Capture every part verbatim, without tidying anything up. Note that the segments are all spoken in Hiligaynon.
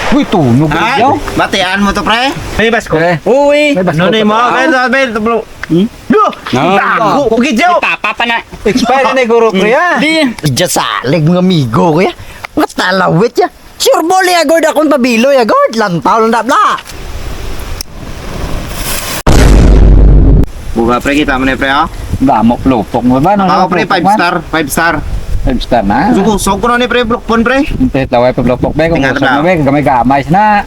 Uy, tunog, ah, bro. Batian mo to, pre? May basko. Eh. Uy. May basko. Ano ni mo? Ah. Bel, bel, bel, bro. Hmm? Lo! No. Tago ko gid, yo. Tapa pa na. Expire na, guro, pre, ah. Di. Diyan sa alig, mga amigo ko, ya. Mga talawit, ya. Sure ball, ya, guard, akong pabilo, ya, guard. Lantaw lang na, bla. Buga, pre, kita mo na, pre, oh. Damo, plupok mo ba? Ano, ako, pre, plupok five man? Star, five star. Five star na. Kusog-kusog ko na ni, pre, plupon, pre. Hintay, taway pa plupok, be. Kung tingnan kusog na, be, gamay-gamay na.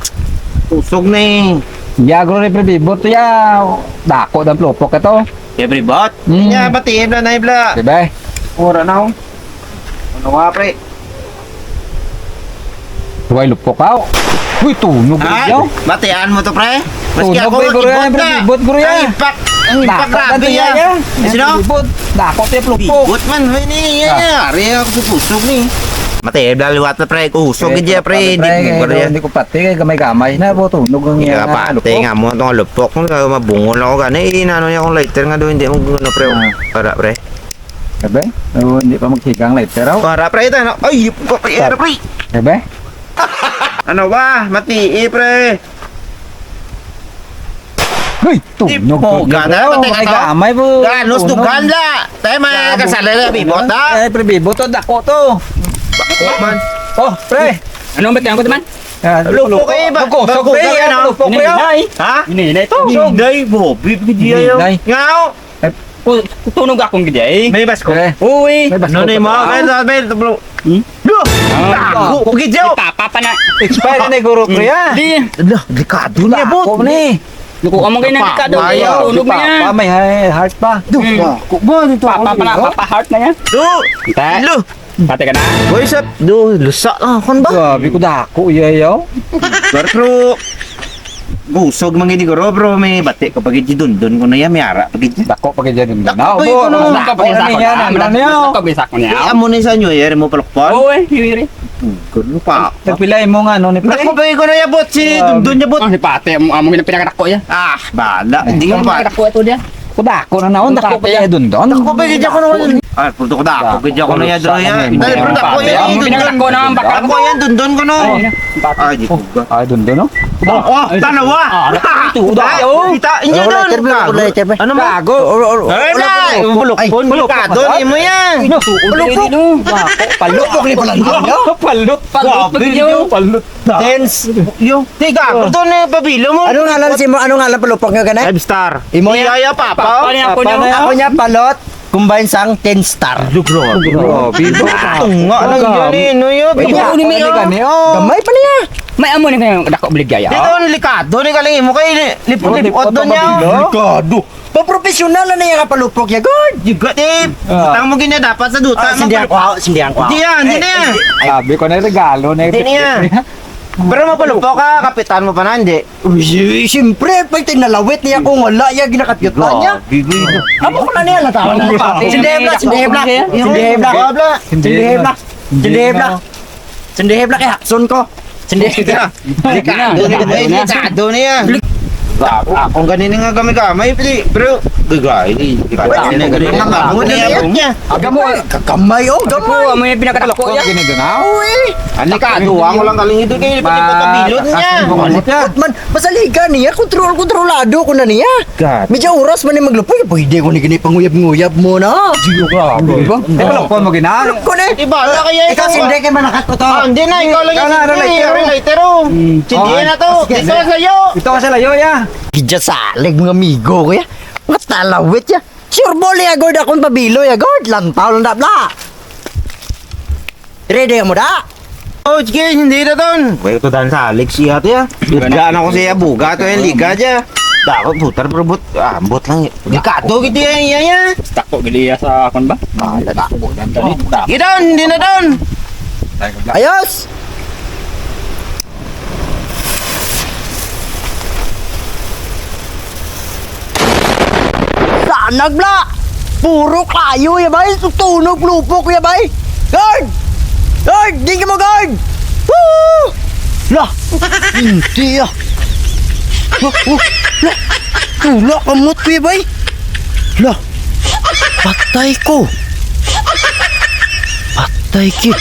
Kusog ni. Yagro ni, pre, bibot, ya. Dako ng plupok ito. Every bot? Mm. Ya, batiin na na, ibla. Diba? Ora na, oh. Ano nga, pre? Huwag lupok, aw. Uy, tunog, ah, bro. Batian mo to, pre. Maski tunog, ako, pre, bro, ibot pre, na. Ibot, bro, ang impact, ang impact, grabe, ya. Sino? Ibot. Dako, te, plupok. Ibot man, hoy, ni, ya, ya. Ari ako sa kusog, ni. Mati, eh, daliwat na, pre. Kusog, eh, gid, ya, pre. Hindi ko, pre, hindi ko pati, kay gamay-gamay na, bro. Tunog ang iya, pati lupok. Nga mo, itong lupok. Mabungol ako, gani. Inano niya akong lighter nga doon, hindi mo, ano, pre. Ah. Para, pre. Sabi? Oh, hindi pa magsigang lighter, oh. Para, pre, ito, ano? Ay, pa, pre, ano, pre? Sabi? Ano ba? Mati, eh, pre. Hoy, tunog, tunog, gana, oh, patay ka to. Gamay po. Ganos, tunog. Dughan la. Tayo, mga kasali na, bibot, ha? Eh, pre, bibot to, dako to. Man. Oh, pre. Anong ba't yan ko, man? Ah, lupok, eh, ba? Lupok, lupok, pre, lupok, pre. Ha? Ini, ini, ito. Hindi, bo, bibigyan. Hindi. Nga, oh. Eh, ku-, tunog akong gidi, eh. May basko? Eh. Uy. May basko. Ano ni mo? Ah. Bel, bel, bel, bel. Hmm? Duh! Ah. Tago ko gid, yo. Tapa pa na. Expire na, guro, pre, ah. Di. Ala, delikado niya, bot. Ako ni. Naku, among kayo na delikado. Tapa, ayaw. Tunog niya. Tapa, may he-, heart pa. Duh, hmm. Ako ba, dito. Papa ako, pa na, yo. Papa heart na yan. Duh! Te. Lo. Pati ka na? Boy, sap, do, lusa lang akon ba? Grabe ko dako, iya, yaw. Pero, pero, gusog man gid, guro, bro, may bati ko pa gid, dundon ko na yan, may ara pa gid. Dako pa gid, dundon. Dako pa gid, dako na yan, ano niya? Dako pa gid, dako niya. Eh, amo ni sa New Year mo palukpon? Oo, eh, New Year, eh. Gulo pa. Nagpilay mo nga, no, ni pre? Dako pa gid ko na yan, bot, si dundon niya, bot. Ah, si pate, amo, amo gid ang pinakadako, ya. Ah, bahala. Hindi mo ba? Pinakadako ito, dia. Kudako na naon, dako pa iya dundon. Dako pa gid ako naon. Ah, puro ko dako gid ako na iya, dro, ya. Dali, puro dako iya, dundon. Dako iya, dundon ko, no. Ay, di ko ba. Ay, dundon, no? Oh, oh, tanawa. Kita, inyo dun. Ano mo? Gago. Ay, na, bulok. Ay, bulok. Kadon mo yan. Bulok. Palupok ni pala. Palupok. Palupok. Palupok. Tens. Yo, tiga, pagto na yung pabilo mo. Anong ngalan si mo? Anong ngalan palupok nga gani? Five star. Imo ya? Iya, iya, papa. Papa niya, ako niya. Ako niya, palot. Combine sang ten star. Lugro. Lugro. Bibo. Tunga lang yun eh, no yun. Ito, ano ni Mio? Gamay pa niya. May amo ni kayong dako obligaya. Dito, delikado ni kaling imo kay lipot-lipot doon niya. Delikado. Paprofessional na niya nga palupok ya, God. You got it. Ah. Butang mo gina dapat sa duta. Ah, sindihan ko, sindihan ko. Hindi yan, hindi na yan. Sabi ko na regalo na. Hindi na yan. Pero mapalupok ka, kapitan mo pa na, hindi. Uy, siyempre, pag tinalawit niya kung wala, ya, ginakapyutan niya. Grabe, grabe. Amo ko na niya, natawa na. Sindi hebla, sindi hebla. Sindi hebla. Sindi hebla. Sindi hebla. Sindi hebla kay Hakson ko. Sindi hebla. Delikado na, delikado na yan. Ako, akong ganini nga gamay-gamay, pili, bro. Gagay, di. Delikado na, ganini nga gamay niya. Agamo, kagamay, oh, gamay. Amo yung pinakadako yan. Uy. Ani ka, duwa mo lang kaling ito kay pati ko tabilon niya. Man, masaligan niya, kontrol, kontrolado ko na niya. God. Medyo oras man ni maglupoy, pwede ko ni gini panguyab-nguyab mo na. Di ko ka. Di ba? Eh, palukpon mo gina. Palukpon eh. Iba na kaya ikaw. Ikaw, hindi kay manakat ko to. Ah, hindi na, ikaw lang. Ikaw na, yung lighter, lighter, oh. Mm. Sige na to. Dito ka sa layo. Dito ka sa layo, ya. Gidya salig, mga amigo ko, ya. Mga talawit, ya. Sure ball, ya, guard. Akong pabilo, ya, guard. Lantaw lang na, bla. Ready mo da? Oh, sige, hindi na ton. Wait, to dan sa Alex, iya to, ya. Buga na ko siya, buga to yung liga dya. Dako, putar, pero but, ah, ambot lang. Delikado gid iya, iya, iya. Dako gid iya sa akon ba? Bahala na. Dako, dako. Gidon, hindi na don. Ayos! Sa nagla! Puro kayo, ya, bay. Tutunog lupok, ya, bay. Guard! Guard! Di ka mo, guard! Woo! La! Hindi, ah. Oh, oh, la! Wala, kamot ko, ya, bay. La! Patay ko! Patay, kid.